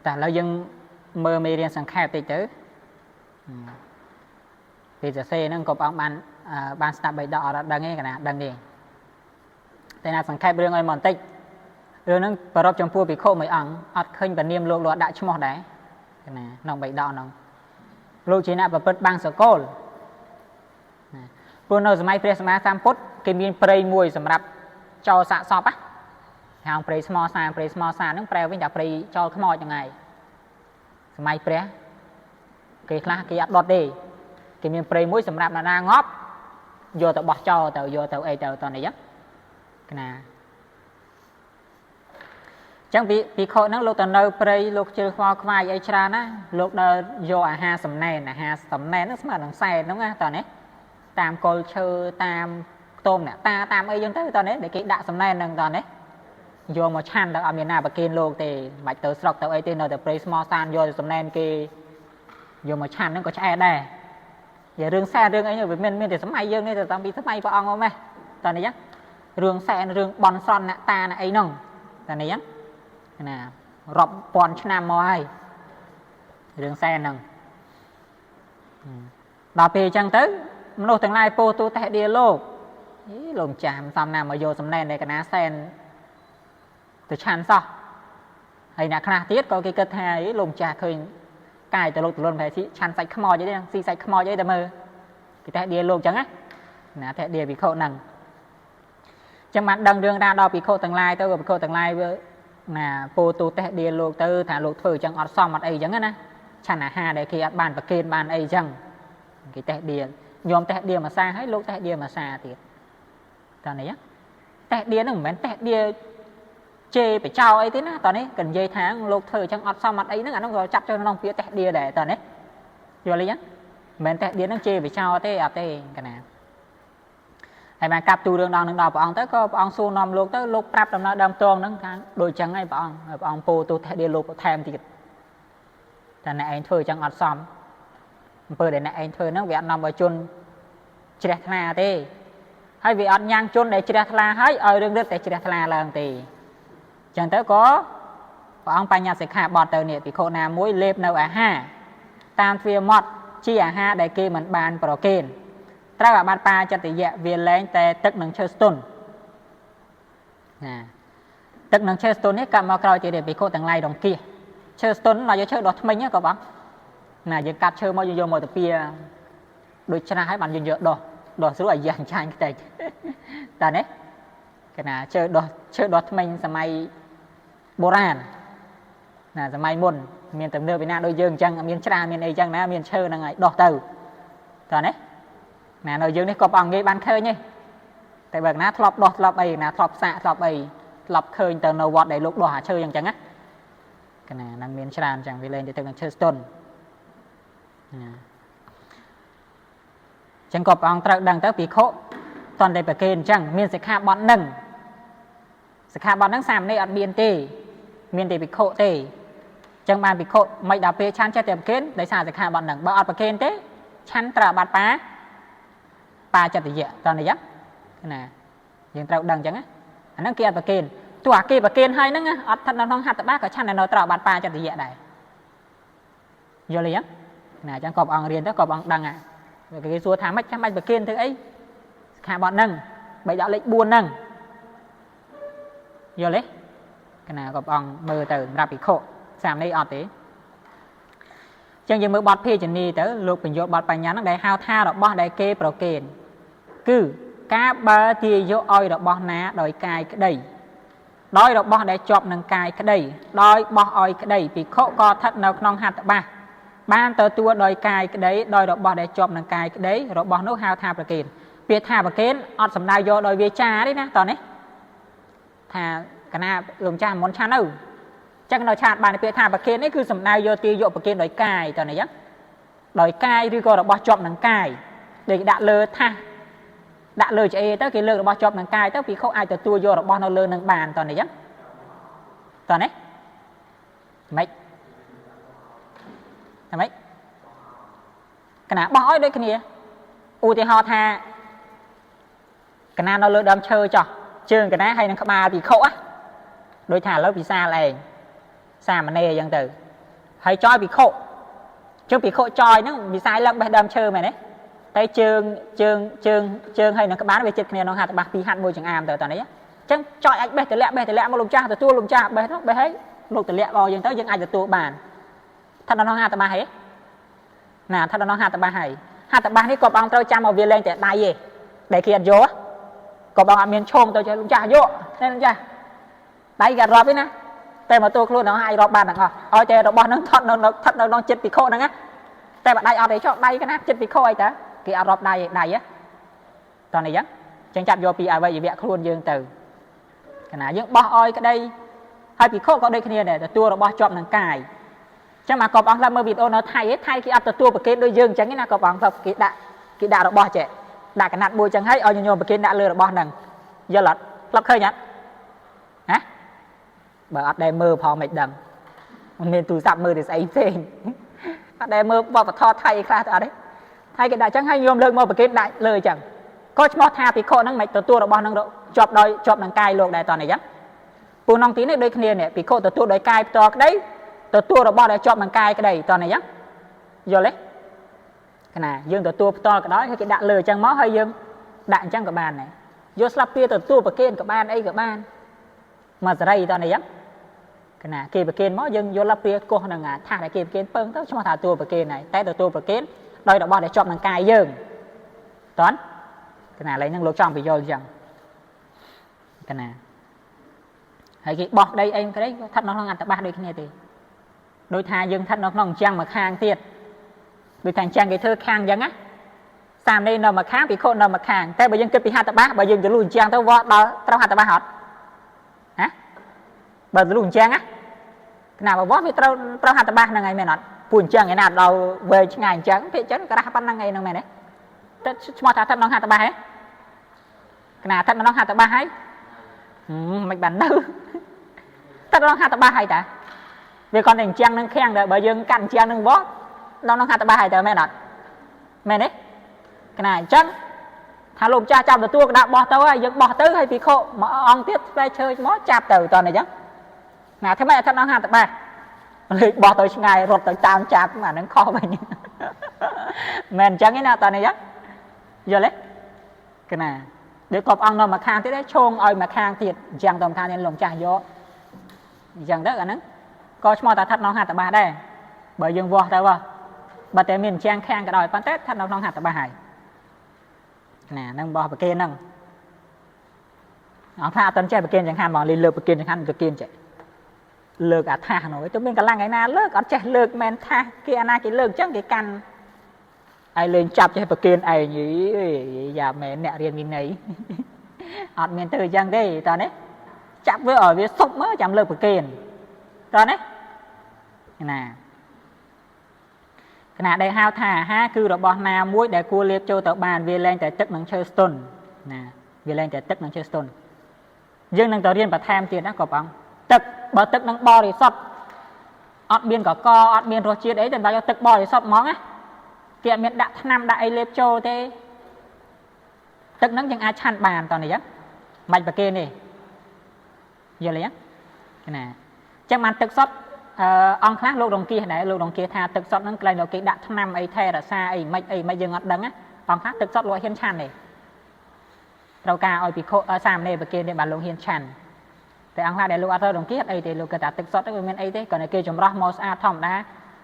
តែឥឡូវយើងមើលមេរៀនសង្ខេបតិចទៅពេលសរសេរហ្នឹងក៏ព្រះអង្គបានស្ដាប់បិដកអត់ដឹងទេកណាដឹងទេតែណាសង្ខេបរឿងឲ្យមកបន្តិចរឿងហ្នឹងប្រពចំពោះភិក្ខុមួយអង្គអត់ឃើញពនាមលោកលោកដាក់ឈ្មោះដែរកណាក្នុងបិដកហ្នឹងលោកជាអ្នកប្រព្រឹត្តបាំងសកលណាព្រោះនៅសម័យព្រះសម្មាសម្ពុទ្ធគេមានព្រៃមួយសម្រាប់ចោលសាកសពណាហៅព្រៃស្មោសាព្រៃស្មោសាហ្នឹងប្រែវិញថាព្រៃចោលខ្មោចហ្នឹងហើយសម័យព្រះគេខ្លះគេអត់ដុតទេគេមានព្រៃមួយសម្រាប់អ្នកណាងាប់យកទៅបោះចោលទៅយកទៅអីទៅតនេះកណាចឹងពីភិក្ខុហ្នឹងលោកទៅនៅព្រៃលោកជិលខ្វល់ខ្វាយអីច្រើនណាលោកដើរយកអាហារសំណែនអាហារសំណែនហ្នឹងស្មើនឹងសែនហ្នឹងណាតនេះតាមកុលឈើតាមខ្ទមអ្នកតាតាមអីចឹងទៅតនេះដែលគេដាក់សំណែនហ្នឹងតនេះយកមកឆាន់ទៅអត់មានណាប្រគេនលោកទេមិនបាច់ទៅស្រុកទៅអីទេនៅតែព្រៃស្មោសានយកសំណែនគេយកមកឆាន់ហ្នឹងក៏ឆ្អែតដែរនិយាយរឿងសែនរឿងអីវាមានតែសម័យយើងនេះទៅតាំងពីសម័យព្រះអង្គមកម៉េះតនេះចឹងរឿងសែនរឿងបន់ស្រន់អ្នកតាអ្នកអីហ្នឹងតនេះចឹងណារាប់ពាន់ឆ្នាំមកហើយរឿងសែនហ្នឹងដល់ពេលអញ្ចឹងទៅមនុស្សទាំងឡាយពោទូតេះដៀលោកអីលោកម្ចាស់មិនសមណាមកយកសំណែននៃកណាសែនទៅឆាន់សោះហើយអ្នកខ្លះទៀតក៏គេគិតថាអីលោកម្ចាស់ឃើញកាយទៅលោកទលុនប្រហែលឆាន់សាច់ខ្មោចអីទេស៊ីសាច់ខ្មោចអីតែមើលគេតេះដៀលោកអញ្ចឹងណាណាតេះដៀភិក្ខុហ្នឹងចឹងបានដឹងរឿងរ៉ាវដល់ភិក្ខុទាំងឡាយទៅក៏ភិក្ខុទាំងឡាយវាណាពោទូតេះដៀលោកទៅថាលោកធ្វើអញ្ចឹងអត់សមអត់អីអញ្ចឹងណាឆាន់អាហារដែលគេអត់បានប្រគេនបានអីអញ្ចឹងគេតេះដៀញោមតេះដៀមួយសាហើយលោកតេះដៀមួយសាទៀតតើនេះតេះដៀហ្នឹងមិនមែនតេះដៀជេរបចោអីទេណាតើនេះក៏និយាយថាលោកធ្វើអញ្ចឹងអត់សមអត់អីហ្នឹងអាហ្នឹងក៏ចាប់ចូលក្នុងពាក្យតេះដៀដែរតើនេះយល់ទេចឹងមិនមែនតេះដៀហ្នឹងជេរបចោទេអត់ទេកណាហើយបានកាប់ទូរឿងដល់នឹងដល់ព្រះអង្គទៅក៏ព្រះអង្គសួរនាំលោកទៅលោកប្រាប់ដំណើរដើមតងហ្នឹងថាដូចចឹងហើយព្រះអង្គហើយព្រះអង្គពោទូតេះដៀលោកបន្ថែមទៀតតែអ្នកឯងធ្វើអញ្ចឹងអត់សមអំពើដែលអ្នកឯងធ្វើហ្នឹងវាអត់នាំឲ្យជនជ្រះថ្លាទេហើយវាអត់ញ៉ាំងជនដែលជ្រះថ្លាហើយឲ្យរឿងរឹតតែជ្រះថ្លាឡើងទេចឹងទៅក៏ព្រះអង្គបញ្ញសិក្ខាបទទៅនេះភិក្ខុណាមួយលេបនៅអាហារតាមទ្វារមាត់ជាអាហារដែលគេមិនបានប្រគេនត្រូវអាបត្តិបាចតិយៈវាលែងតែទឹកនឹងឈើស្ទុនណាទឹកនឹងឈើស្ទុននេះកាត់មកក្រោយទៀតភិក្ខុទាំងឡាយរង្គៀសឈើស្ទុនមកយកឈើដោះថ្មិញក៏បងណាយើងកាត់ឈើមកយើងយកមកទៅពៀដូចច្រាស់ហើយបានយើងយកដោះដោះស្រួលឲ្យយ៉ាងចាញ់ខ្ទេចតើនេះកណាឈើដោះឈើដោះថ្មិញសម័យបុរាណណាសម័យមុនមានទំនើបពីណាដូចយើងអញ្ចឹងមានច្រាមានអីអញ្ចឹងណាមានឈើហ្នឹងហើយដោះទៅតើនេះណានៅយើងនេះក៏ព្រះអង្គងាយបានឃើញទេតែបើកណាធ្លាប់ដោះធ្លាប់អីណាធ្លាប់សាកធ្លាប់អីធ្លាប់ឃើញទៅនៅវត្តដែលលោកដោះអាឈើអញ្ចឹងណាកណានឹងមានច្រើនអញ្ចឹងវាលែងទៅទឹកនឹងឈើស្ទុនណាចឹងក៏ព្រះអង្គត្រូវដឹងទៅភិក្ខុតន់តែប្រគេនអញ្ចឹងមានសិក្ខាបទនឹងសិក្ខាបទនឹងសាមណេរអត់មានទេមានតែភិក្ខុទេចឹងបានភិក្ខុមិនដល់ពេលឆាន់ចេះតែប្រគេនដោយសារសិក្ខាបទនឹងបើអត់ប្រគេនទេឆាន់ត្រូវអាបត្តិបាបាចតិយៈតើនេះណាយើងត្រូវដឹងអញ្ចឹងណាអាហ្នឹងគេអត់ប្រគេនទោះអាគេប្រគេនហើយហ្នឹងអត់ស្ថិតនៅក្នុងហត្ថបាក៏ឆាន់នៅត្រូវអាបត្តិបាចតិយៈដែរយល់ទេចឹងណាអញ្ចឹងក៏ព្រះអង្គរៀនទៅក៏ព្រះអង្គដឹងគេសួរថាម៉េចចាំបាច់ប្រគេនធ្វើអីសិក្ខាបទហ្នឹងបីដកលេខ4ហ្នឹងយល់ទេកណាក៏ព្រះអង្គមើលទៅសម្រាប់ភិក្ខុសាមនេះអត់ទេចឹងយើងមើលបទភាជនីទៅលោកបញ្យល់បទបញ្ញាហ្នឹងដែលហៅថារបស់ដែលគេប្រគេនគឺការបើទាយកឲ្យរបស់ណាដោយកាយក្តីដោយរបស់ដែលជាប់នឹងកាយក្តីដោយបោះឲ្យក្តីភិក្ខុក៏ស្ថិតនៅក្នុងហត្ថបាសបានទទួលដោយកាយក្តីដោយរបស់ដែលជាប់នឹងកាយក្តីរបស់នោះហៅថាប្រគេនពាក្យថាប្រគេនអត់សំដៅយកដោយវាចាទេណាតោះនេះថាកណាលោកម្ចាស់មុនឆានទៅចឹងនៅឆាតបានពាក្យថាប្រគេននេះគឺសំដៅយកទាយកប្រគេនដោយកាយតោះនេះចឹងដោយកាយឬក៏របស់ជាប់នឹងកាយដូចដាក់លើថាសដាក់លើឆ្អេទៅគេលើករបស់ជាប់នឹងកាយទៅភិក្ខុអាចទទួលយករបស់នៅលើនឹងបានតោះនេះចឹងតោះនេះម៉េចតែម៉េចកណាបោះឲ្យដូចគ្នាឧទាហរណ៍ថាកណានៅលើដើមឈើចោះជើងកណាហើយនឹងក្បាលភិក្ខុដូចថាឥឡូវពិសាលឯងសាមណេរអញ្ចឹងទៅ ហើយចយភិក្ខុជើងភិក្ខុចយហ្នឹងវិស័យឡើងបេះដើមឈើមែនទេតែជើងជើងជើងជើងហើយនឹងក្បាលវាចិត្តគ្នាក្នុងហាត់បាសពីរហាត់មួយចង្អាមទៅតនេះអញ្ចឹងចយអាចបេះតម្លាក់បេះតម្លាក់មកលោកចាស់ទទួលលោកចាស់បេះទៅបេះហើយលោកតម្លាក់របស់យើងទៅយើងអាចទទួលបានស្ថិតនៅក្នុងហាត់បាសហេណាស្ថិតនៅក្នុងហាត់បាសហើយហាត់បាសនេះក៏បងត្រូវចាំឲ្យវាលែងតែដៃទេដែលគេអត់យកក៏បងអត់មានឈោងទៅចេះលោកចាស់យកនេះលោកចាស់ដៃគេអត់រាប់ទេណាតែមកទទួលខ្លួនហ្នឹងអាចរាប់បានទាំងអស់ឲ្យតែរបស់ហ្នឹងថត់នៅស្ថិតនៅក្នុងចិត្តភិក្ខុហ្នឹងណាតែបើដៃអត់ទេចុះដៃកណាចិត្តភិក្ខុអីតាគេអត់រាប់ដៃឯដៃហ៎តោះនេះចឹងចឹងចាប់យកពីអវយវៈខ្លួនយើងទៅកណាយើងបោះឲ្យក្តីហើយភិក្ខុក៏ដូចគ្នាដែរទទួលរបស់ជាប់នឹងកាយចឹងមកកបអង្គខ្លះមើលវីដេអូនៅថៃឯថៃគេអត់ទទួលប្រគេនដូចយើងចឹងណាកបអង្គខ្លះគេដាក់របស់ចេះដាក់កណាត់មួយចឹងហើយឲ្យញញោមប្រគេនដាក់លើរបស់ហ្នឹងយល់អត់ធ្លាប់ឃើញអត់ហ៎បើអត់ដែលមើលផងមិនដឹងមិនមានទូរស័ព្ទមើលតែស្អីផ្សេងអត់ដែលមើលវប្បធម៌ថៃខ្លះទៅអត់ទេថៃគេដាក់ចឹងហើយញោមលើកមកប្រគេនដាក់លើចឹងក៏ឈ្មោះថាភិក្ខុហ្នឹងមិនទទួលរបស់ហ្នឹងជាប់ដោយជាប់នឹងកាយលោកដែរតោះនេះចឹងពូនងទីនេះដូចគ្នានេះភិក្ខុទទួលដោយកាយផ្ទាល់ក្តីទទួលរបស់ដែលជាប់នឹងកាយក្តីតោះនេះចឹងយល់ទេកណាយើងទទួលផ្ទាល់ក៏ដោយហើយគេដាក់លើចឹងមកហើយយើងដាក់អញ្ចឹងក៏បានដែរយកស្លាបព្រាទទួលប្រគេនក៏បានអីក៏បានមកសេរីតោះនេះចឹងកណាគេប្រគេនមកយើងយកលាព្រាកោះនឹងអាថាសដែលគេប្រគេនពឹងទៅឈ្មោះថាទទួលប្រគេនហើយតែទទួលប្រគេនដោយរបស់ដែលជាប់នឹងកាយយើងតន់កណាឥឡូវហ្នឹងលោកចង់បញ្យល់អញ្ចឹងកណាហើយគេបោះដីអីក្តីក៏ស្ថិតនៅក្នុងអត្តបាសដូចគ្នាទេដូចថាយើងស្ថិតនៅក្នុងអញ្ចឹងមួយខាងទៀតដូចថាអញ្ចឹងគេធ្វើខាងអញ្ចឹងណាសាមណេរនៅមួយខាងភិក្ខុនៅមួយខាងតែបើយើងគិតពីហត្ថបាសបើយើងទៅលុះអញ្ចឹងទៅវត្តដល់ត្រូវហត្ថបាសអត់ហ៎បើទៅលុះអញ្ចឹងណាកណាបើវត្តវាត្រូវត្រូវហត្ថបាសហ្នឹងហើយមែនអត់ពួកអញ្ចឹងឯណាដល់វែងឆ្ងាយអញ្ចឹងភាគចឹងក្រាស់ប៉ុណ្្នឹងឯហ្នឹងមែនទេតែឈ្មោះថាស្ថិតក្នុងហត្ថបាសហ៎កណាស្ថិតក្នុងហត្ថបាសហើយមិនបាននៅស្ថិតក្នុងហត្ថបាសហើយតាវាគាត់តែអញ្ចឹងនឹងខាំងដែរបើយើងកាត់អញ្ចឹងនឹងវត្តដល់ក្នុងហត្ថបាសហើយតើមែនអត់មែនទេកណាអញ្ចឹងថាលោកម្ចាស់ចាប់ទទួលក្តារបោះទៅហើយយើងបោះទៅហើយភិក្ខុមួយអង្គទៀតផ្លែឈើមកចាប់ទៅតោះនេះអញ្ចឹងណាធ្វើម៉េចឲ្យស្ថិតក្នុងហត្ថបាសលេខបោះទៅឆ្ងាយរត់ទៅតាមចាប់អាហ្នឹងខុសវិញមែនអញ្ចឹងឯណាតោះនេះអញ្ចឹងយល់ទេកណាដូចកបអង្គនៅមួយខាងទៀតឯងឈោងឲ្យមួយខាងទៀតអញ្ចឹងទៅមួយខាងទៀតលោកម្ចាស់យកអញ្ចឹងទៅអាហ្នឹងក៏ឈ្មោះថាស្ថិតក្នុងហត្ថបាសដែរបើយើងវាស់ទៅបើតែមានអញ្ចឹងខាងក៏ដោយប៉ុន្តែស្ថិតនៅក្នុងហត្ថបាសហើយណាហ្នឹងបោះប្រគេនហ្នឹងអង្គថាអត់ទាន់ចេះប្រគេនចង្ហាន់មកលីលើកប្រគេនចង្ហាន់ប្រគេនចេះលើកអាថាសនោះទៅមានកលាំងឯណាលើកអត់ចេះលើកមែនថាសគេអាណាគេលើកអញ្ចឹងគេកាន់ហើយលេងចាប់ចេះប្រគេនឯងយ៉ាមែនអ្នករៀនវិន័យអត់មានទៅអញ្ចឹងទេតើនេះចាប់វាឲ្យវាសុបមើលចាំលើកប្រគេនតើនេះណាខណៈដែលហៅថាអាហារគឺរបស់ណាមួយដែលគួរលេបចូលទៅបានវាលែងតែទឹកនិងឈើស្ទន់ណាវាលែងតែទឹកនិងឈើស្ទន់យើងនឹងទៅរៀនបន្ថែមទៀតណាក៏បងទឹកបើទឹកនឹងបរិសុទ្ធអត់មានកកអត់មានរសជាតិអីតែបើយកទឹកបរិសុទ្ធហ្មងណាគេអត់មានដាក់ថ្នាំដាក់អីលេបចូលទេទឹកហ្នឹងយើងអាចឆាន់បានតោះនេះចឹងមិនប្រគេនទេយល់ទេចឹងណាអញ្ចឹងបានទឹកសុទ្ធអឺអង្គខ្លះលោករង្គៀសដែរលោករង្គៀសថាទឹកសុទ្ធហ្នឹងកន្លែងគេដាក់ថ្នាំអីថែរក្សាអីមិនអីមិនយើងអត់ដឹងណាអង្គខ្លះទឹកសុទ្ធលោកហ៊ានឆាន់ទេត្រូវការឲ្យភិក្ខុសាមណេរប្រគេនទេបាទលោកហ៊ានឆាន់តែអង្គខ្លះដែលលោកអត់ត្រូវរង្គៀសអីទេលោកគិតថាទឹកសុទ្ធហ្នឹងវាមានអីទេគ្រាន់តែគេចម្រោះមកស្អាតធម្មតា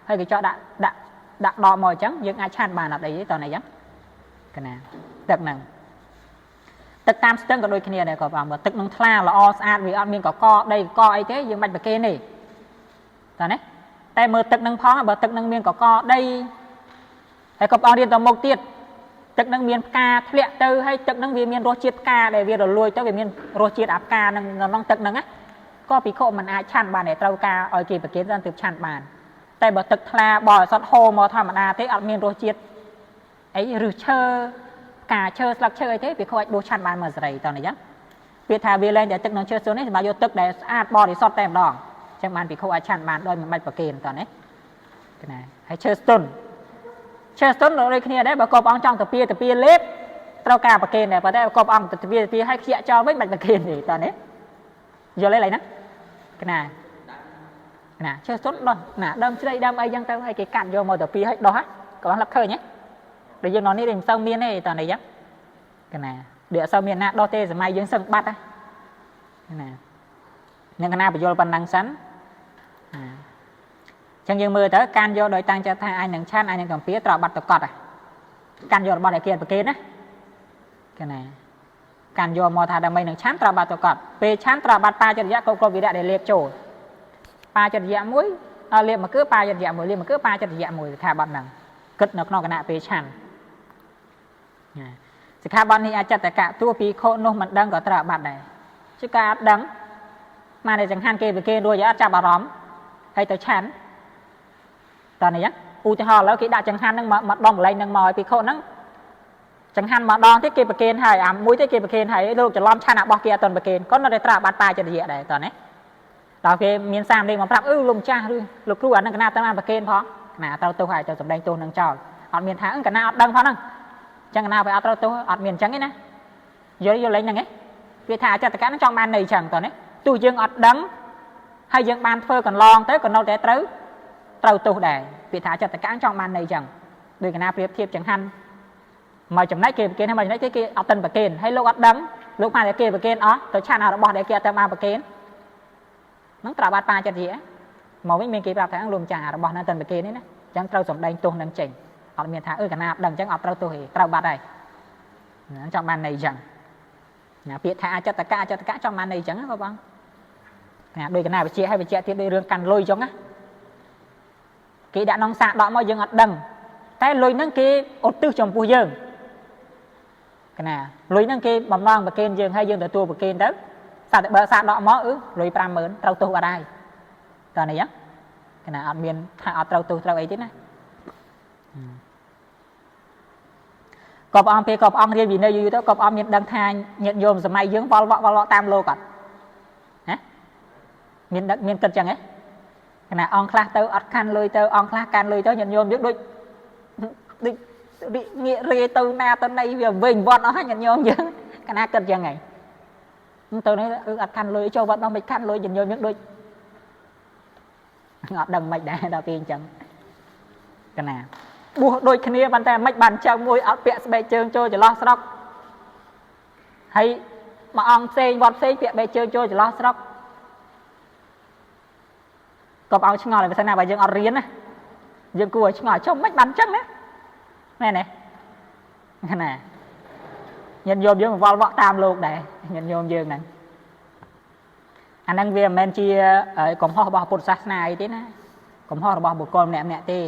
ហើយគេចោះដាក់ដាក់ដាក់ដកមកអញ្ចឹងយើងអាចឆាន់បានអត់អីទេតោះនេះអញ្ចឹងកណាទឹកហ្នឹងទឹកតាមស្ទឹងក៏ដូចគ្នាដែរក៏បងបើទឹកនឹងថ្លាល្អស្អាតវាអត់មានកកដីកកអីទេយើងមិនប្រគេនទេតើណាតែមើលទឹកនឹងផងបើទឹកនឹងមានកកដីហើយក៏បងរៀនទៅមុខទៀតទឹកនឹងមានផ្កាធ្លាក់ទៅហើយទឹកនឹងវាមានរសជាតិផ្កាដែលវារលួយទៅវាមានរសជាតិអាផ្កានឹងក្នុងទឹកនឹងណាក៏ភិក្ខុមិនអាចឆាន់បានដែរត្រូវការឲ្យគេប្រគេនទៅទើបឆាន់បានតែបើទឹកថ្លាបរិសុទ្ធហូរមកធម្មតាទេអត់មានរសជាតិអីឬឈើផ្កាឈើស្លឹកឈើអីទេភិក្ខុអាចដួសឆាន់បានមកសេរីតោះនេះចឹងពាក្យថាវាលែងតែទឹកនឹងឈើស្ទនេះសម្រាប់យកទឹកដែលស្អាតបរិសុទ្ធតែម្ដងចឹងបានភិក្ខុអាចឆាន់បានដោយមិនបាច់ប្រគេនតោះនេះណាហើយឈើស្ទុនឈើស្ទុនដូចគ្នាដែរបើកបអង្គចង់ទៅពៀទៅពៀលេបត្រូវការប្រគេនដែរប៉ុន្តែកបអង្គទៅពៀទៅពៀឲ្យខ្ជាក់ចោលវិញមិនបាច់ប្រគេនទេតោះនេះយល់ទេឡើយណាកណា ណាឈើសុនដោះណាដើមជ្រៃដើមអីចឹងទៅឲ្យគេកាត់យកមកទៅពីឲ្យដោះក៏បានលឹកឃើញហ៎ដូចយើងនៅនេះមិនសូវមានទេតើនេះចឹងកណាដូចអត់សូវមានណាដោះទេសម័យយើងសឹងបាត់ណានឹងកណាបញ្យល់ប៉ុណ្ណឹងសិនណាចឹងយើងមើលទៅការយកដោយតាំងចិត្តថាអញនឹងឆានអញនឹងកំពៀត្រូវបាត់តកត់កាន់យករបស់ដែលគេប្រគេនណាកណាកាន់យកមកថាដើម្បីនឹងឆានត្រូវបាត់តកត់ពេលឆានត្រូវបាត់បាចរិយៈគ្រប់គ្រប់វិរៈដែលលេបចូលបាចរិយៈមួយលេបមកគឺបាចរិយៈមួយលេបមកគឺបាចរិយៈមួយសិក្ខាបទហ្នឹងគិតនៅក្នុងគណៈពេលឆានណាសិក្ខាបទនេះអចតកៈទោះពីខុនោះមិនដឹងក៏ត្រូវបាត់ដែរជាការអត់ដឹងមកในចង្ហាន់គេប្រគេនរួចអត់ចាប់អារម្មណ៍ហើយទៅឆានតើនេះឧទាហរណ៍ឥឡូវគេដាក់ចង្ហាន់ហ្នឹងមកដងកន្លែងហ្នឹងមកឲ្យពីខុហ្នឹងចង្ហាន់ម្ដងទៀតគេប្រគេនហើយអាមួយទៀតគេប្រគេនហើយលោកច្រឡំឆានរបស់គេអត់ទាន់ប្រគេនគាត់នៅតែត្រាបាត់បាចរិយៈដែរតើនេះដល់គេមានសាមលេងមកប្រាប់អឺលោកម្ចាស់ឬលោកគ្រូអានឹងកណាទៅបានប្រគេនផងកណាត្រូវទោសហើយទៅសម្ដែងទោសនឹងចោលអត់មានថាកណាអត់ដឹងផងហ្នឹងអញ្ចឹងកណាវាអត់ត្រូវទោសអត់មានអញ្ចឹងទេណាយល់យល់លេងហ្នឹងឯងវាថាអចតកៈហ្នឹងចង់បានន័យអញ្ចឹងតើនេះទោះយើងអត់ដឹងហើយយើងបានធ្វើកន្លងទៅក៏នៅតែត្រូវទោសដែរពាក្យថាអចតកៈចង់បានន័យអញ្ចឹងដោយកណាប្រៀបធៀបចង្ហាន់មកចំណែកគេប្រគេនហើយមកចំណែកគេអត់តិនប្រគេនហើយលោកអត់ដឹងលោកបានតែគេប្រគេនអស់ទៅឆានរបស់ដែលគេអត់ទៅបានប្រគេនហ្នឹងត្រូវបាត់បាចិត្តជាមកវិញមានគេប្រាប់ថាលោកម្ចាស់របស់ហ្នឹងតិនប្រគេននេះណាអញ្ចឹងត្រូវសម្ដែងទោសនឹងចេញអត់មានថាអឺកណាអត់ដឹងអញ្ចឹងអត់ត្រូវទោសទេត្រូវបាត់ហើយហ្នឹងចង់បានន័យអញ្ចឹងណាពាក្យថាអចតកៈអចតកៈចង់បានន័យអញ្ចឹងណាបងណាដោយកណាវិជាឲ្យវិជាទៀតដោយរឿងកាន់លុយអញ្ចឹងណាគេដាក់នងសាកដកមកយើងអត់ដឹងតែលុយហ្នឹងគេឧទ្ទិសចំពោះយើងកណាលុយហ្នឹងគេបំណងប្រគេនយើងហើយយើងទទួលប្រគេនទៅសាតែបើសាដកមកអឺលុយ50000ត្រូវទោសអត់ហើយតើនេះកណាអត់មានថាអត់ត្រូវទោសត្រូវអីទេណាក៏ព្រះអង្គពេលក៏ព្រះអង្គរៀនវិន័យយូរទៅក៏ព្រះអង្គមានដឹងថាញាតិញោមសម័យយើងវល់វក់វល់វក់តាមលោកអត់ណាមានដឹកមានគិតចឹងហ៎កណាអង្គខ្លះទៅអត់កាន់លុយទៅអង្គខ្លះកាន់លុយទៅញាតិញោមយើងដូចដូចងាករេទៅណាទៅណីវាវិញវត្តអស់ញាតិញោមយើងកណាគិតចឹងហីទៅនេះអឺអត់កាន់លុយចូលវត្តដល់មិនកាន់លុយញាតិញោមយើងដូចអត់ដឹងមិនដែរដល់ពេលអញ្ចឹងកណាបួសដូចគ្នាប៉ុន្តែមិនបានចឹងមួយអត់ពាក់ស្បែកជើងចូលចន្លោះស្រុកហើយមួយអង្គផ្សេងវត្តផ្សេងពាក់បែកជើងចូលចន្លោះស្រុកក៏ឲ្យឆ្ងល់ហើយបើសិនណាបើយើងអត់រៀនណាយើងគួរឲ្យឆ្ងល់ចុះមិនបានចឹងណាមែនទេណាញាតិញោមយើងវល់វក់តាមលោកដែរញាតិញោមយើងហ្នឹងអាហ្នឹងវាមិនមែនជាកំហុសរបស់ពុទ្ធសាសនាអីទេណាកំហុសរបស់បុគ្គលម្នាក់ម្នាក់ទេ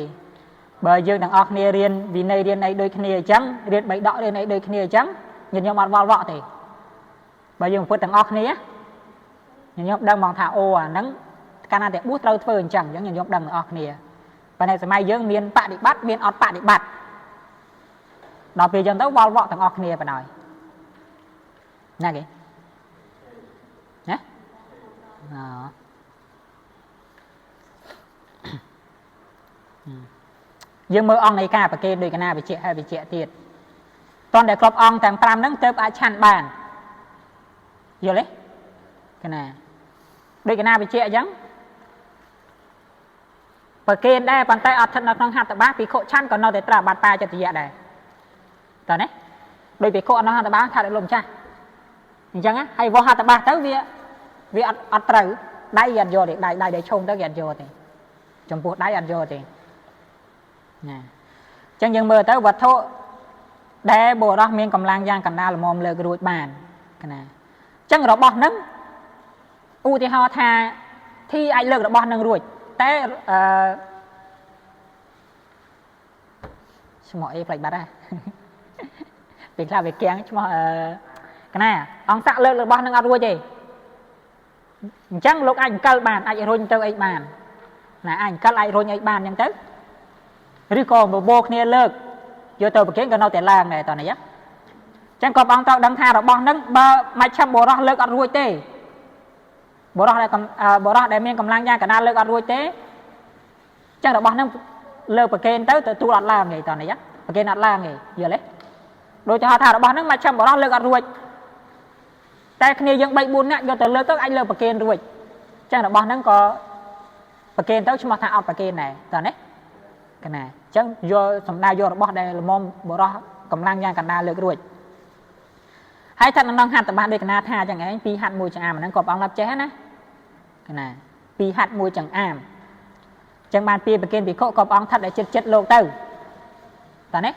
បើយើងទាំងអស់គ្នារៀនវិន័យរៀនអីដូចគ្នាអញ្ចឹងរៀនបីដករៀនអីដូចគ្នាអញ្ចឹងញាតិញោមអត់វល់វក់ទេបើយើងពុទ្ធទាំងអស់គ្នាញាតិញោមដឹងហ្មងថាអូអាហ្នឹងកាលណាតែបួសត្រូវធ្វើអញ្ចឹងអញ្ចឹងញាតិញោមដឹងទាំងអស់គ្នាប៉ុន្តែសម័យយើងមានបដិបត្តិមានអត់បដិបត្តិដល់ពេលអញ្ចឹងទៅវល់វក់ទាំងអស់គ្នាបណ្ដោយណាគេណាអយើងមើលអង្គនៃការប្រគេនដោយកណាវិជ្ជាហើយវិជ្ជាទៀតតន់តែគ្រប់អង្គទាំង5ហ្នឹងទៅអាចឆាន់បានយល់ទេកណាដោយកណាវិជ្ជាអញ្ចឹងប្រគេនដែរប៉ុន្តែអត់ស្ថិតនៅក្នុងហត្ថបាសភិក្ខុឆាន់ក៏នៅតែត្រូវបាត់បាចតិយៈដែរតើណាដោយភិក្ខុអត់នៅហត្ថបាសថាដល់លោកម្ចាស់អញ្ចឹងហើយវោះហត្ថបាសទៅវាអត់ត្រូវដៃអត់យកទេដៃដែលឆុងទៅគេអត់យកទេចំពោះដៃអត់យកទេណាអញ្ចឹងយើងមើលទៅវត្ថុដែលបុរសមានកម្លាំងយ៉ាងកណ្ដាលល្មមលើករួចបានកណាអញ្ចឹងរបស់ហ្នឹងឧទាហរណ៍ថាធីអាចលើករបស់ហ្នឹងរួចតែអឺឈ្មោះអីផ្លេចបាត់ហើយពេលខ្លះវាកៀងឈ្មោះអឺកណាអង្គស័កលើករបស់ហ្នឹងអត់រួចទេអញ្ចឹងលោកអាចអង្គលបានអាចរុញទៅអីបានណាអាចអង្គលអាចរុញអីបានអញ្ចឹងទៅឬក៏បបោគ្នាលើកយកទៅប្រគេនក៏នៅតែឡើងដែរតោះនេះអញ្ចឹងក៏បងត្រូវដឹងថារបស់ហ្នឹងបើមជ្ឈិមបុរសលើកអត់រួចទេបុរសដែលមានកម្លាំងយ៉ាងកណ្ដាលលើកអត់រួចទេអញ្ចឹងរបស់ហ្នឹងលើកប្រគេនទៅទទួលអត់ឡើងទេតោះនេះប្រគេនអត់ឡើងទេយល់ទេដូចទៅថារបស់ហ្នឹងមជ្ឈិមបុរសលើកអត់រួចតែគ្នាយើង3 4នាក់យកទៅលើកទៅអាចលើកប្រគេនរួចអញ្ចឹងរបស់ហ្នឹងក៏ ប្រគេនទៅឈ្មោះថាអត់ប្រគេនដែរតើណាកណាអញ្ចឹងយកសម្ដៅយករបស់ដែលល្មមបរោះកម្លាំងយ៉ាងកណ្ដាលលើករួចហើយថាក្នុងហត្ថបាសដូចកណាថាចឹងឯងពីរហត្ថមួយចង្អាមហ្នឹងក៏ព្រះអង្គរាប់ចេះណាកណាពីរហត្ថមួយចង្អាមចឹងបានពីប្រគេនភិក្ខុក៏ព្រះអង្គថិតឲ្យចិត្តចិត្តលោកទៅតើណា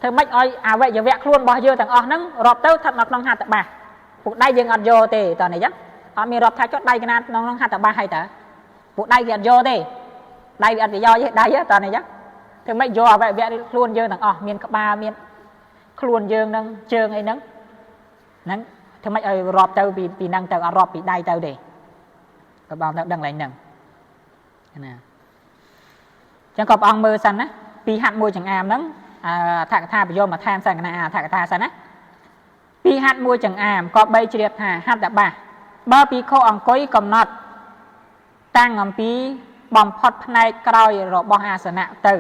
ធ្វើម៉េចឲ្យអវយវៈខ្លួនរបស់យើងទាំងអស់ហ្នឹងរាប់ទៅថិតនៅក្នុងហត្ថបាសពួកដៃយើងអត់យកទេតើនេះចឹងអត់មានរាប់ថាចុះដៃកណាក្នុងហត្ថបាសហើយតើពួកដៃវាអត់យកទេដៃវាអត់ប្រយោជន៍ទេដៃតើនេះចឹងធ្វើម៉េចយកអវយវៈខ្លួនយើងទាំងអស់មានក្បាលមានខ្លួនយើងនឹងជើងអីហ្នឹងហ្នឹងធ្វើម៉េចឲ្យរាប់ទៅពីហ្នឹងទៅអត់រាប់ពីដៃទៅទេក៏បងទៅដឹងឡើងហ្នឹងណាចឹងក៏ព្រះអង្គមើលសិនណាពីរហត្ថមួយចង្អាមហ្នឹងអដ្ឋកថាពយមមកថែមសិនកណាអដ្ឋកថាសិនណាពីរហត្ថមួយចង្អាមក៏បីជ្រាបថាហត្ថបាសបើភិក្ខុអង្គុយកំណត់តាំងអំពីបំផុតផ្នែកក្រោយរបស់អាសនៈទៅ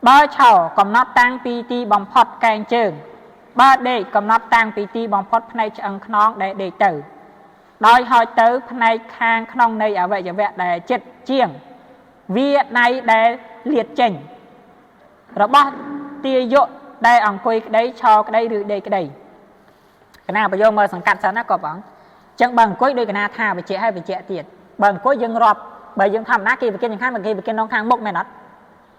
បើឆោកំណត់តាំងពីទីបំផុតកែងជើងបើដេកកំណត់តាំងពីទីបំផុតផ្នែកឆ្អឹងខ្នងដែលដេកទៅដោយហោចទៅផ្នែកខាងក្នុងនៃអវយវៈដែលចិត្តជាងវាដៃដែលលៀតចេញរបស់ទាយុដែលអង្គុយក្តីឆោក្តីឬដេកក្តីកណាប្រយោមើលសង្កាត់សិនណាក៏បងអញ្ចឹងបើអង្គុយដោយកណាថាបច្ចៈឲ្យបច្ចៈទៀតបើអង្គុយយើងរាប់បើយើងធម្មតាគេប្រគិនខាងគេប្រគិនក្នុងខាងមុខមែនអត់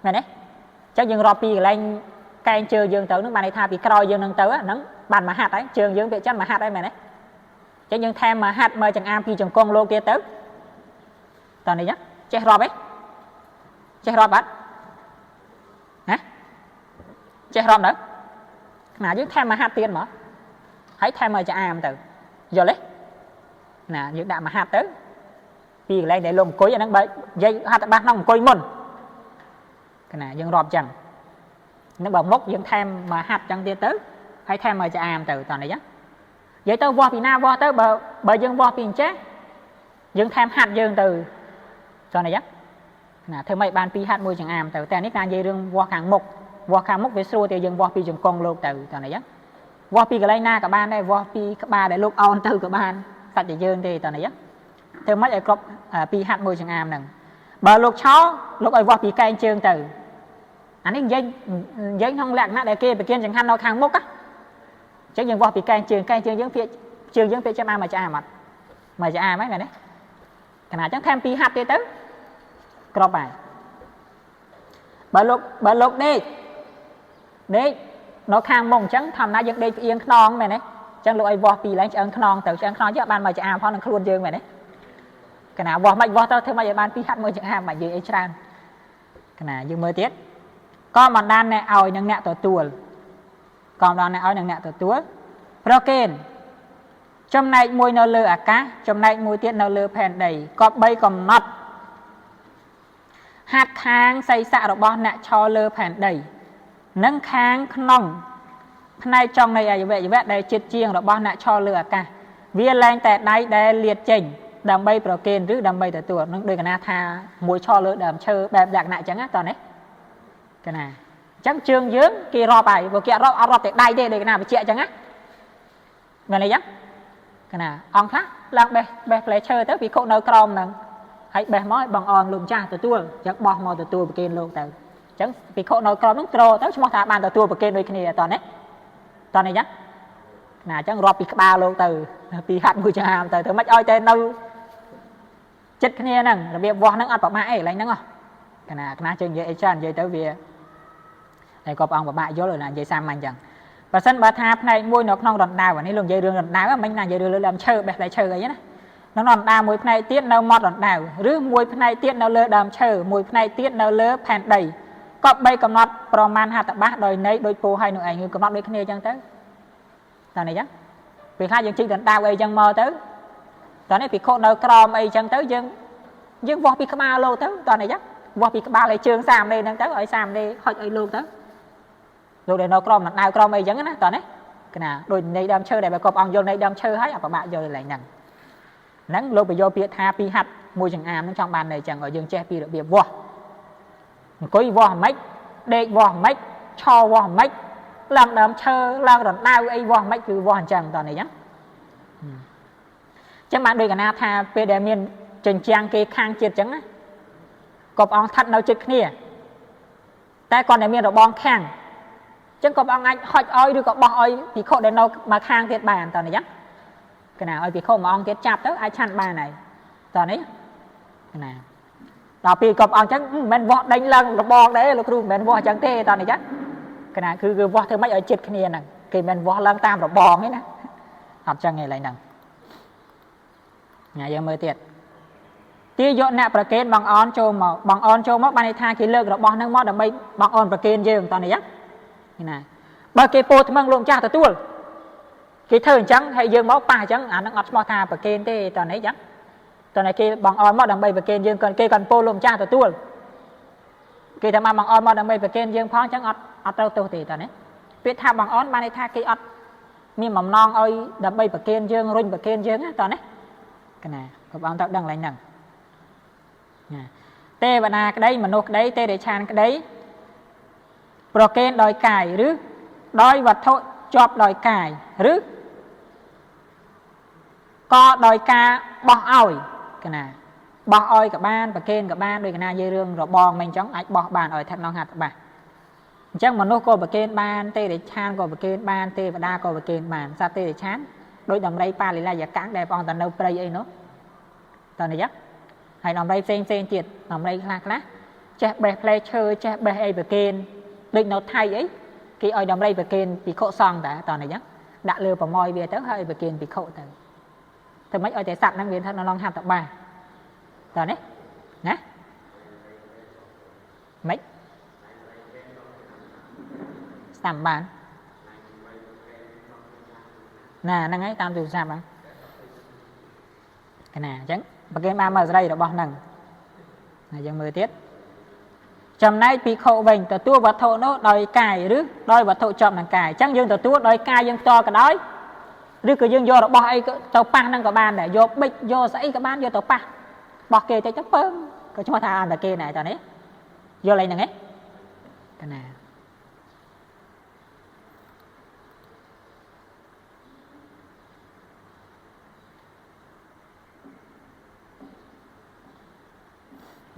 មែនទេអញ្ចឹងយើងរាប់ពីកន្លែងកែងជើងយើងទៅនឹងបានន័យថាពីក្រោយយើងនឹងទៅហ្នឹងបានមហាត់ហើយជើងយើងពាក្យចឹងមហាត់ហើយមែនទេអញ្ចឹងយើងថែមមហាត់មើលចង្អាមពីចង្គង់លោកទៀតទៅតោះនេះចេះរាប់ទេចេះរាប់អត់ណាចេះរាប់នៅណាយើងថែមមហាត់ទៀតមកហើយថែមមកចង្អាមទៅយល់ទេណាយើងដាក់មហាត់ទៅពីកន្លែងដែលលោកអង្គុយអាហ្នឹងបើនិយាយហត្ថបាសក្នុងអង្គុយមុនកណាយើងរាប់ចឹងនឹងបើមុខយើងថែមមកហាត់ចឹងទៀតទៅហើយថែមមកចអាមទៅតោះនេះចឹងនិយាយទៅវាស់ពីណាវាស់ទៅបើយើងវាស់ពីអញ្ចេះយើងថែមហាត់យើងទៅតោះនេះចឹងណាធ្វើម៉េចបានពីរហាត់មួយចង្អាមទៅតែនេះការនិយាយរឿងវាស់ខាងមុខវាស់ខាងមុខវាស្រួលទេយើងវាស់ពីជង្គង់លោកទៅតោះនេះចឹងវាស់ពីកន្លែងណាក៏បានដែរវាស់ពីក្បាលដែលលោកអោនទៅក៏បានសាច់តែយើងទេតោះនេះចឹងធ្វើម៉េចឲ្យគ្រប់ពីរហាត់មួយចង្អាមហ្នឹងបើលោកឆោលោកឲ្យវាស់ពីកែងជើងទៅអានេះនិយាយក្នុងលក្ខណៈដែលគេប្រគិនចង្ហាន់នៅខាងមុខណាអញ្ចឹងយើងវាស់ពីកែងជើងកែងជើងយើងពាក្យជើងយើងពាក្យចាំអាមកឆ្អាមអត់មកឆ្អាមហ្នឹងមែនទេខណៈអញ្ចឹងថែមពីរហាត់ទៀតទៅក្របហើយបើលោកដេកដេកនៅខាងមុខអញ្ចឹងធម្មតាយើងដេកផ្អៀងខ្នងមែនទេអញ្ចឹងលោកឲ្យវាស់ពីឡើងឆ្អឹងខ្នងទៅឆ្អឹងខ្នងចេះបានមកឆ្អាមផងនឹងខ្លួនយើងមែនទេកណាវាស់មិនវាស់ទៅធ្វើម៉េចឲ្យបានពីរហាត់មួយចង្អាមមកយើងអីច្រើនកណាយើងមើលទៀតក៏បណ្ដានអ្នកឲ្យនិងអ្នកទទួលក៏បណ្ដានអ្នកឲ្យនិងអ្នកទទួលប្រគេនចំណែកមួយនៅលើអាកាសចំណែកមួយទៀតនៅលើផែនដីក៏បីកំណត់ហាត់ខាងសីស័ករបស់អ្នកឈរលើផែនដីនិងខាងក្នុងផ្នែកចុងនៃអវយវៈដែលចិត្តជាងរបស់អ្នកឈរលើអាកាសវាលែងតែដៃដែលលាតចេញដើម្បីប្រគេនឬដើម្បីទទួលនឹងដោយកណាថាមួយឈរលើដើមឈើបែបលក្ខណៈអញ្ចឹងណាតោះនេះកណាអញ្ចឹងជើងយើងគេរាប់ហើយព្រោះគេរាប់អត់រាប់តែដៃទេដោយកណាបញ្ជាក់អញ្ចឹងណាមែនទេអញ្ចឹងកណាអង្គខ្លះឡើងបេះបេះផ្លែឈើទៅពីខុនៅក្រោមហ្នឹងហើយបេះមកឲ្យបងអនលោកម្ចាស់ទទួលអញ្ចឹងបោះមកទទួលប្រគេនលោកទៅអញ្ចឹងពីខុនៅក្រោមហ្នឹងត្រទៅឈ្មោះថាបានទទួលប្រគេនដូចគ្នាតោះនេះតោះនេះអញ្ចឹងណាអញ្ចឹងរាប់ពីក្បាលលោកទៅពីហាត់មួយចាមទៅធ្វើម៉េចឲ្យតែនៅចិត្តគ្នាហ្នឹងរបៀបវាស់ហ្នឹងអត់ប្រមាថអីកន្លែងហ្នឹងហ៎កណាកណាជើងនិយាយអីច្រើននិយាយទៅវាតែក៏ព្រះអង្គពិបាកយល់ណានិយាយសាមញ្ញអញ្ចឹងបើសិនបើថាផ្នែកមួយនៅក្នុងរណ្ដៅអានេះលោកនិយាយរឿងរណ្ដៅមិញណានិយាយរឿងលើដើមឈើបេះផ្លែឈើអីណាក្នុងរណ្ដៅមួយផ្នែកទៀតនៅមាត់រណ្ដៅឬមួយផ្នែកទៀតនៅលើដើមឈើមួយផ្នែកទៀតនៅលើផែនដីក៏បីកំណត់ប្រមាណហត្ថបាសដោយន័យដោយពោឲ្យនោះឯងគឺកំណត់ដូចគ្នាអញ្ចឹងទៅតើនេះអញ្ចឹងពេលខ្លះយើងជីករណ្ដៅអីអញ្ចឹងមកទៅតើនេះពិខុនៅក្រោមអីអញ្ចឹងទៅយើងវាស់ពីក្បាលលោកទៅតើនេះអញ្ចឹងវាស់ពីក្បាលឲ្យជើងសាមនេះហ្នឹងទៅឲ្យសាមនេះហុចឲ្យលោកទៅលោកដែលនៅក្រោមរណ្ដៅក្រោមអីអញ្ចឹងណាតើនេះកណាដូចនៃដើមឈើដែលបើកបអង្គយល់នៃដើមឈើហើយអបបាក់យល់កន្លែងហ្នឹងហ្នឹងលោកបញ្យល់ពាក្យថាពីហាត់មួយចង្អាមហ្នឹងចង់បានន័យអញ្ចឹងឲ្យយើងចេះពីរបៀបវាស់អង្គុយវាស់មិនដេកវាស់មិនឆោវាស់មិនឡើងដើមឈើឡើងរណ្ដៅអីវាស់មិនគឺវាស់អញ្ចឹងតើនេះអញ្ចឹងអញ្ចឹងបានដូចកណាថាពេលដែលមានចិញ្ចាំងគេខាងជាតិអញ្ចឹងណា ក៏ព្រះអង្គស្ថិតនៅជិតគ្នាតែគាត់តែមានរបងខាំងអញ្ចឹងក៏ព្រះអង្គអាចហុចឲ្យឬក៏បោះឲ្យភិក្ខុដែលនៅមកខាងទៀតបានតើនេះចឹងកណាឲ្យភិក្ខុមួយអង្គទៀតចាប់ទៅអាចឆាន់បានហើយតើនេះកណាដល់ពេលក៏ព្រះអង្គអញ្ចឹងមិនមែនវាស់ដេញឡើងរបងដែរលោកគ្រូមិនមែនវាស់អញ្ចឹងទេតើនេះចឹងកណាគឺវាស់ធ្វើម៉េចឲ្យជិតគ្នាហ្នឹងគេមិនវាស់ឡើងតាមរបងទេណាអត់ចឹងទេឡើយហ្នឹងញ៉ាយើងមើលទៀតទាយកអ្នកប្រកេនបងអនចូលមកបងអនចូលមកបានន័យថាគេលើករបស់ហ្នឹងមកដើម្បីបងអនប្រកេនយើងតោះនេះណាបើគេពោថ្មឹងលោកម្ចាស់ទទួលគេធ្វើអញ្ចឹងហើយយើងមកប៉ះអញ្ចឹងអាហ្នឹងអត់ឈ្មោះថាប្រកេនទេតោះនេះអញ្ចឹងតោះនេះគេបងអនមកដើម្បីប្រកេនយើងគាត់គេគាត់ពោលោកម្ចាស់ទទួលគេថាមកបងអនមកដើម្បីប្រកេនយើងផងអញ្ចឹងអត់អត់ត្រូវទោសទេតោះនេះពាក្យថាបងអនបានន័យថាគេអត់មានបំណងឲ្យដើម្បីប្រកេនយើងរុញប្រកេនយើងណាតោះនេះកណាព្រះអង្គត្រូវដឹងឡើងហ្នឹងណាទេវតាក្តីមនុស្សក្តីទេរិឆានក្តីប្រកេនដោយកាយឬដោយវត្ថុជាប់ដោយកាយឬក៏ដោយការបោះឲ្យកណាបោះឲ្យក៏បានប្រកេនក៏បានដោយកណានិយាយរឿងរបងមិនអញ្ចឹងអាចបោះបានឲ្យស្ថិតក្នុងហត្ថបាសអញ្ចឹងមនុស្សក៏ប្រកេនបានទេរិឆានក៏ប្រកេនបានទេវតាក៏ប្រកេនបានសត្វទេរិឆានដោយដំរីបាលិលាយកាំងដែលព្រះអង្គទៅនៅព្រៃអីនោះតើនេះចឹងហើយដំរីផ្សេងផ្សេងទៀតដំរីខ្លះខ្លះចេះបេះផ្លែឈើចេះបេះអីប្រកេនដូចនៅថៃអីគេឲ្យដំរីប្រកេនភិក្ខុសង្ឃតាតើនេះចឹងដាក់លើប្រម៉យវាទៅហើយប្រកេនភិក្ខុទៅធ្វើម៉េចឲ្យតែសត្វហ្នឹងវាស្ថិតនៅក្នុងហត្ថបាសតើនេះណាម៉េចស្ដាប់បានណាហ្នឹងហើយតាមទូរស័ព្ទហ្នឹងកណាអញ្ចឹងប្រកេនបានមកស្រីរបស់ហ្នឹងណាយើងមើលទៀតចំណែកភិក្ខុវិញទទួលវត្ថុនោះដោយកាយឬដោយវត្ថុជាប់នឹងកាយអញ្ចឹងយើងទទួលដោយកាយយើងផ្ទាល់ក៏ដោយឬក៏យើងយករបស់អីទៅប៉ះហ្នឹងក៏បានដែរយកបិចយកស្អីក៏បានយកទៅប៉ះបោះគេតិចទៅពើក៏ឈ្មោះថាអន្តគេណែតើនេះយល់អីហ្នឹងឯងកណា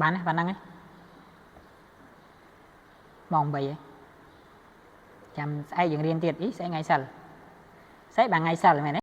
បានណាប៉ុណ្ណឹងឯងម៉ោង8ឯងចាំស្អែកយើងរៀនទៀតអីស្អែកថ្ងៃសិលស្អែកបានថ្ងៃសិលមែនទេ